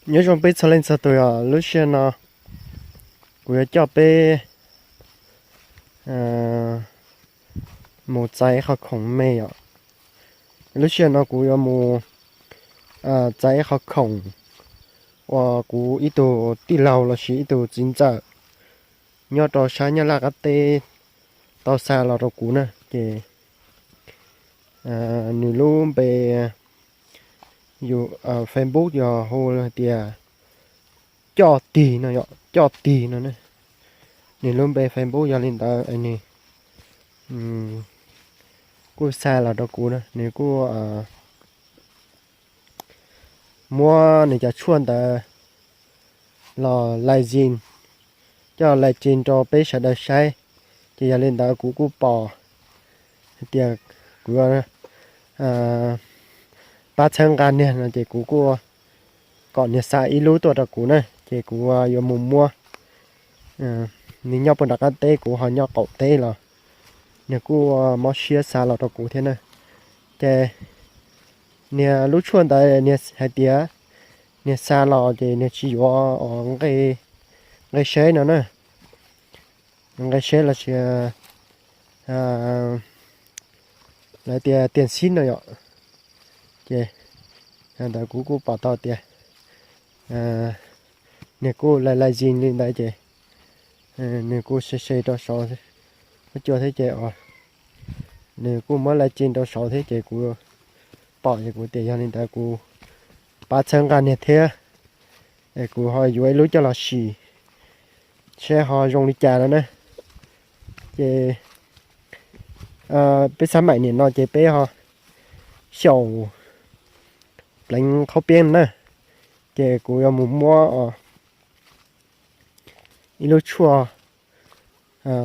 Nyob zoo peb txhua leej txhua tus yom, lub sij hawm no kuv yuav coj peb mus txais qhov khoom me yom. Lub sij hawm no kuv yuav mus txais qhov khoom uas kuv ib tug tij laug lossis ib tug txiv ntxawm nyob rau sab Nyab Laj qab teb tau xa los rau kuv na. Ces nws lub npe, yus, Facebook yog hu hais tias Coj Tig no yom, Coj Tig no ne. Nws lub npe Facebook yog li ntawd es nws kuj xa los rau kuv na, nws kuj muab nws cov tshuaj ntawd los live stream, coj live stream rau peb sawv daws saib. Ces yog li ntawd kuv kuj pom hais tias kuv yuav pab txhawb nqa niag no ces kuv kuj kom niag xa ib lub tuaj rau kuv na, ces kuv yuav mus muab. Nws nyob puag nram qab teb, kuv ho nyob qaum teb los nws kuj mob siab xa los rau kuv thiab na. Ces niag lub tshuaj ntawd niag hais tias niag xa los ces niag tsis yuav nqe seb no na, nqe seb los sis lawv tias tiam xib no yom. Ces ntawd kuv kuj pom tau tias nws kuj live stream li ntawd ces nws kuj share share rau saud, ua cua thiab ces nws kuj muab live stream rau saud thiab ces kuv pom ces kuv tias yog li ntawd kuv pab txhawb nqa niag thiab, es kuv ho yuav ib lub coj los sim seb ho zoo li cas no na. Ces peb xab maim nim no ces peb ho xyaum pleev qhaub peeb na, ces kuv yuav mus muab ib lub tshuaj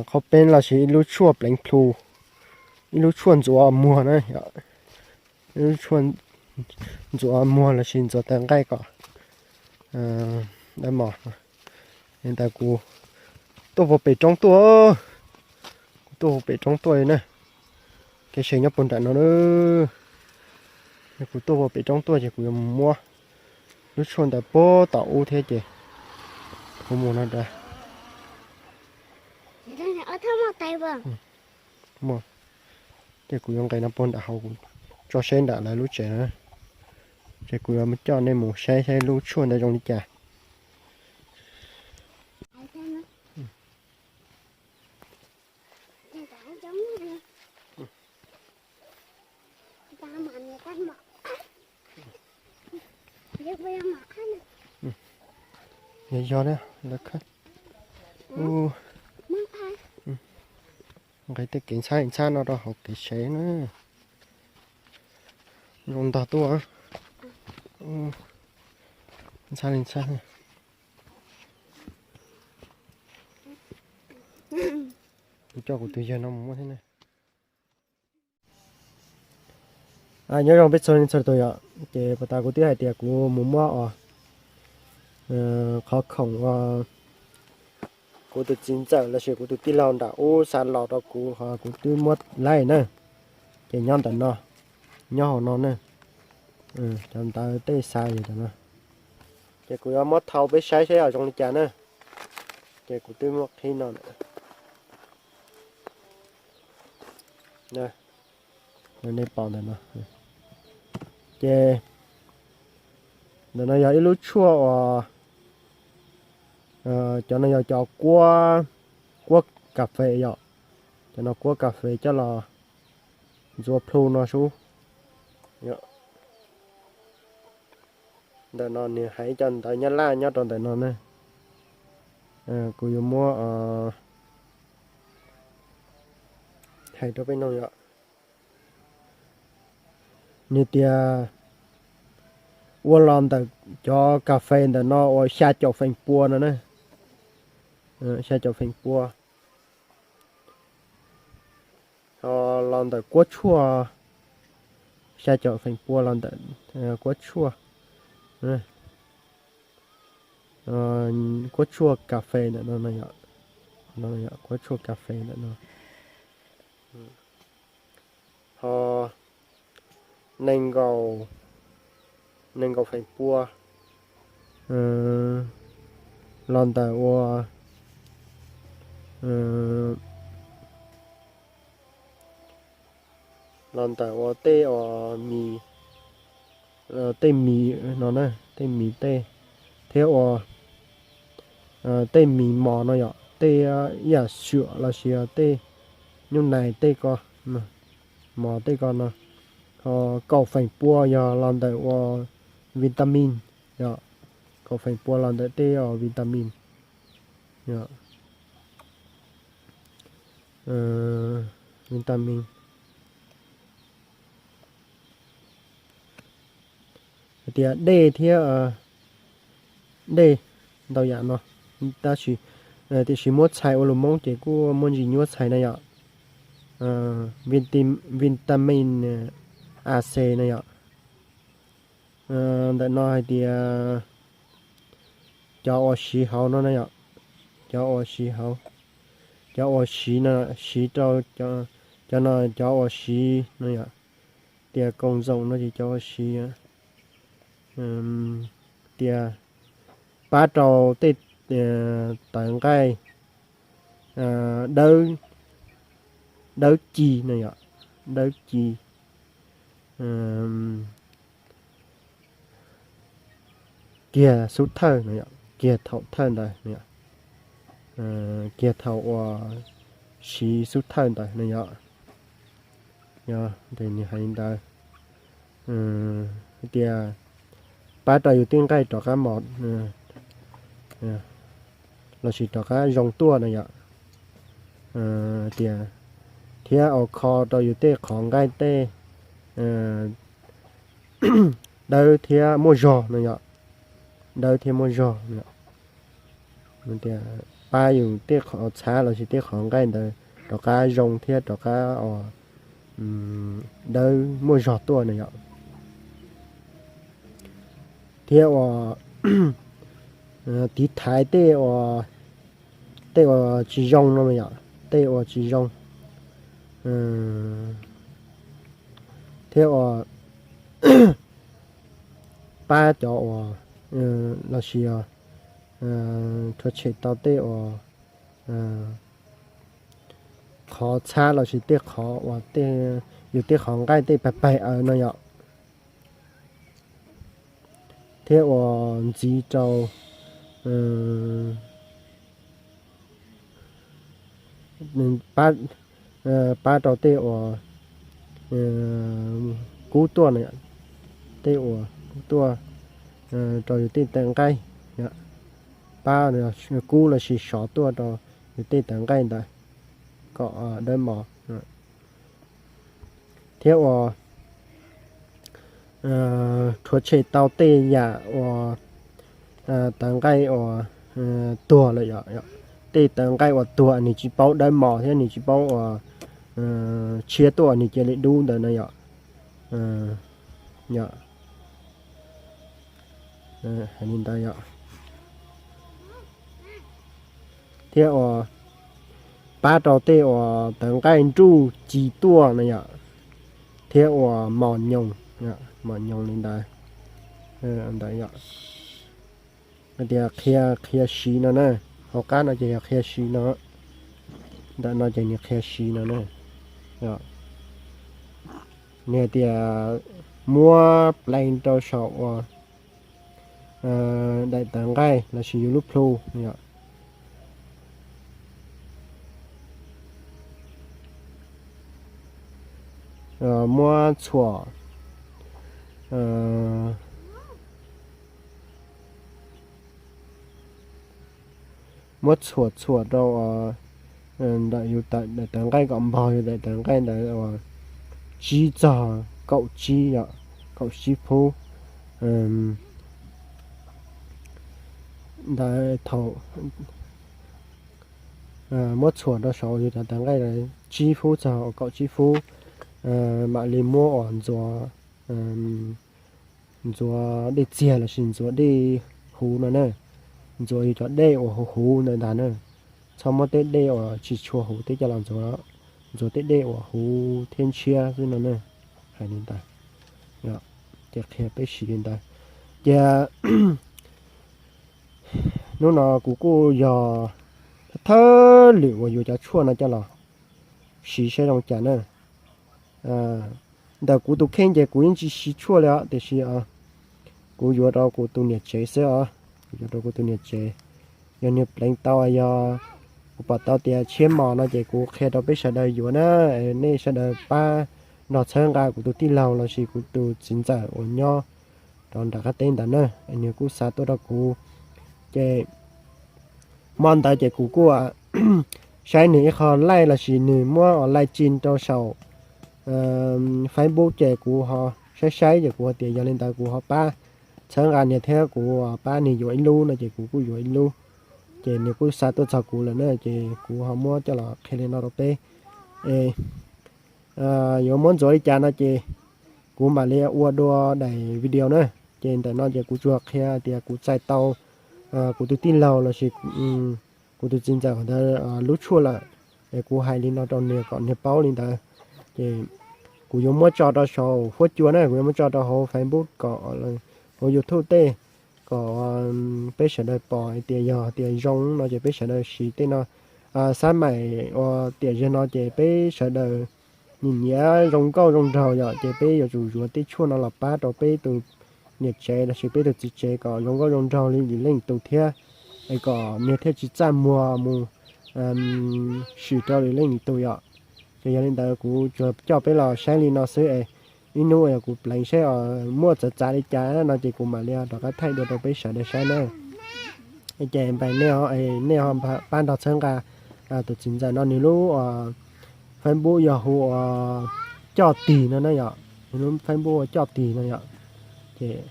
qhaub peeb lossis ib lub tshuaj pleev plhu, ib lub tshuaj ntxuav muag na, ib lub tshuaj ntxuav muag lossis ntxuav taw nqaij kom dawb mos. Li ntawd kuv tuaj puag pem roob tuaj, kuv tuaj puag pem roob tuaj li na, kev sev nyob puag nram no na. Kuv tuaj puag pem roob tuaj ces kuv yuav mus muab lub tshuaj ntawd puag tom ub thiab ces kuv mus no a. Ces kuv yuav nqes no puag nram hauv, kuv tso seb nram lawv lub tsev na. Ces kuv yuav coj nej mus saib saib lub tshuaj ntawd zoo li cas. Yog yog lawv khawb. Nqis tej kev ntxhab ntxhab no rau hauv kev sev na. Zoo ntog tuaj. Ntxhab li ntxhab. Kuv coj kuv tus yawg no mus muab thiab ne. Nyob zoo peb txhua leej txhua tus yom, ces puag ta kuv twb hais tias kuv mus muab os, qhov khoom uas kuv tus txiv ntxawm lossis kuv tus tij laug nram ub xa los rau kuv ho kuv twb muab laij na. Ces nyob ntawm no, nyob hauv no na. Cov ntawv tej xa yog cov no. Ces kuv yuav muab thau peb saib saib zoo li cas na. Ces kuv twb muab qhib no lawm, nej pom ntawm no. Ces ntawm no yog ib lub tshuaj uas, cov no yog cov kuab, kuab kas fes yom. Cov no kuab kas fes coj los ntxuav plhu no sub. Ntawm no nws hais ib co ntawv Nyab Laj nyob rau ntawm no ne. Kuv yuav muab hais rau peb mloog yom. Nws tias ua los ntawm cov kas fes ntawm no uas xya caum feem pua no na. Xya caum feem pua. Ho los ntawm kuab tshuaj, xya caum feem pua los ntawm kuab tshuaj, kuab tshuaj kas fes ntawm no, kuab tshuaj kas fes ntawm no. Ho nees nkaum, nees nkaum feem pua, los ntawm ua, los ntawm ua tej uas mis, tej mis no na, tej mis tej, thiab ua tej mis mos no yom, tej ib yam suam los sis tej nyuj nais tej ko, mos tej ko no. Ho kaum feem pua yog los ntawm ua vitamin yom, kaum feem pua los ntawm tej uas vitamin, vitamin. Hais tias dej thiab, dej ntau yam no, tab sis, tiam sis muab txhais ua lus Hmoob ces kuj muaj ntsis nyuaj txhais na yom. Vitamin A C na yom. Ntawm no hais tias cov uas siv hauv no na yom, cov uas siv hauv, cov uas siv no, siv rau, cov no cov uas siv no yom, tias koom zoom no ces cov uas siv, tias pab rau tej tawv nqaij dawb, dawb ci no yom, dawb ci, kiag xub thawj no yom, kiag thaum thawj ntawd no yom, kiag thaum uas siv xub thawj ntawd no yom. Yog hais li ntawd, tias pab rau yus tej nqaij rov qab mos los sis rov qab zoo tuaj no yom. Tias thiab ua kho rau yus tej qhov nqaij tej dawb thiab muaj zog no yom, dawb thiab muaj zog no. Tias pab yus tej qhov txhab los sis tej qhov nqaij ntawd rov qab zoo thiab rov qab dawb muaj zog tuaj no yom. Thiab ua tiv thaiv tej, tej uas tsis zoo no yom, tej uas tsis zoo, thiab ua pab cov uas los sis rhuav tshem tau tej uas qhov txhab los sis tej qhov uas yus tej qhov nqaij tej pag pag aws no yom. Thiab ua ntxiv rau pab rau tej uas kub tuaj no, tej uas kub tuaj rau yus tej tawv nqaij, pab kub los sis sov tuaj rau yus tej tawv nqaij ntawd kom dawb mos. Thiab ua rhuav tshem tau tej yam uas tawv nqaij uas tuag lawm yom, tej tawv nqaij uas tuag nws tsis paub dawb mos thiab nws tsis paub uas tshiab tuaj nws cia li dub ntawd na yom. Yom, hais li ntawd yom. Thiab ua pab rau tej uas tawv nqaij nruj ci tuaj na yom, thiab ua mos nyoos, mos nyoos li ntawd. Ntawd yom, tias qhia, qhia siv no na, hauv qab no ces yog qhia siv no, ntawm no ces nws qhia siv no na. Nws hais tias muab pleev rau saum uas daim tawv nqaij los sis yus lub plhu yom. Muab txhuam, muab txhuam txhuam rau ntawm yus daim tawv nqaij kom npog yus daim tawv nqaij ntawd uas tsib txog kaum tsib yom, kaum tsib phub. Ntawd thaum muab txhuam rau saum yus daim tawv nqaij tsib phub txog kaum tsib phub, mam li muab uas ntxuav, ntxuav dej txiag los sis ntxuav dej huv no na, ntxuav yus cov dej uas huv huv ntawd ntag na. Txhob muab tej dej uas tsis tshua huv tej coj los ntxuav, ntxuav tej dej uas huv thiab ntshiab xwb no na. Hais li ntawd, ces qhia peb siv li ntawd. Ces Hnub no kuv kuj yog thawj lwm uas yuav cov tshuaj no coj los siv saib zoo cas na. Ntawm kuv tus kheej ces kuv yeej tsis siv tshuaj li os, tiam sis kuv yuav rau kuv tus niam tsev xwb os. Kuv yuav rau kuv tus niam tsev, yog nws pleev tau, yog kuv pom tau tias tshiab mos no ces kuv qhia rau peb sawv daws yuav na. Nej sawv daws pab nrog txhawb nqa kuv tus tij laug lossis kuv tus txiv ntxawm uas nyob rau nram qab teb ntawd na, nws kuj xa tuaj rau kuv. Ces hmo ntawd ces kuv kuj saib nws ib qho live lossis nws muab live stream rau saum Facebook ces kuv ho saib saib ces kuv tias yog li ntawd kuv ho pab txhawb nqa nws thiab kuv pab nws yuav ib lub no ces kuv kuj yuav ib lub. Ces nws kuj xa tuaj txog kuv lawm na ces kuv ho muab coj los qhia li no rau peb. Yuav muab ntxuav li cas no ces kuv mam li ua dua daim video na. Ces ntawm no ces kuv tsuas qhia tias kuv txais tau kuv tus tij laug lossis kuv tus txiv ntxawm ntawd lub tshuaj lawm. Es kuv hais li no rau nws kom nws paub li ntawd. Ces kuv yuav muab tso rau saum huab cua na, kuv yuav muab tso rau hauv Facebook kom, hauv YouTube tej, kom peb sawv daws pom hais tias yog tias zoo no ces peb sawv daws siv tej no. Xab maim uas tiam zag no ces peb sawv daws nyiam nyiam zoo nkauj zoo nraug yom, ces peb yuav tsum yuav tej tshuaj no los pab rau peb tus niam tsev lossis peb tus txiv tsev kom zoo nkauj zoo nraug li lwm leej tus thiab, es kom nws thiaj tsis txaj muag mus sim rau lwm leej tus yom. Ces yog li ntawd kuv tsuas coj peb los saib li no xwb es ib hnub yog kuv pleev saib muaj txawv txav li cas no ces kuv mam li rov qab thaij dua rau peb sawv daws saib na. Ces npaj nej, nej ho pab nrog txhawb nqa tus txiv ntxawm no, nws lub Facebook yog hu ua Coj Tig no na yom, nws lub Facebook ua Coj Tig no yom. Ces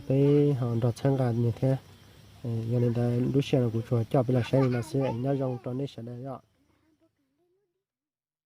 peb ho nrog txhawb nqa nws thiab. Yog li ntawd lub sij hawm no kuv tsuas coj peb los saib li no xwb es nyob zoo rau nej sawv daws yom.